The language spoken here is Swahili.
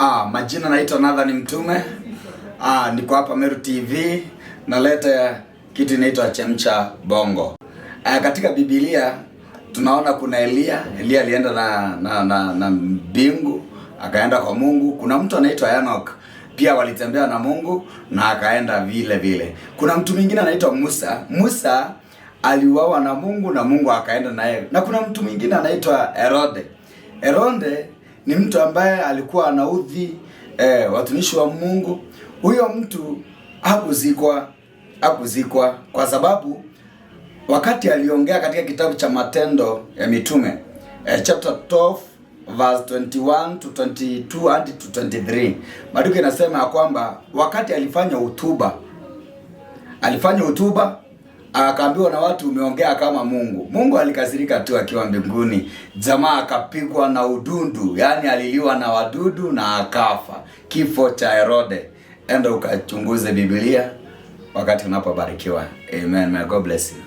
Majina naitwa Nathan Mtume. Niko hapa Meru TV naleta kitu inaitwa Chemcha Bongo. Katika Biblia tunaona kuna Eliya. Eliya alienda na mbingu akaenda kwa Mungu. Kuna mtu anaitwa Enoch pia walitembea na Mungu na akaenda vile vile. Kuna mtu mwingine anaitwa Musa. Musa aliuawa na Mungu na Mungu akaenda naye. Na kuna mtu mwingine anaitwa Herode. Herode ni mtu ambaye alikuwa anaudhi watumishi wa Mungu. Huyo mtu hakuzikwa kwa sababu wakati aliongea katika kitabu cha Matendo ya Mitume chapter 12 verse 21 to 22 hadi to 23, maandiko inasema ya kwamba wakati alifanya hotuba akaambiwa na watu, umeongea kama Mungu. Mungu alikasirika tu akiwa mbinguni, jamaa akapigwa na udundu, yaani aliliwa na wadudu na akafa kifo cha Herode. Enda ukachunguze Biblia wakati unapobarikiwa. Amen. May God bless you.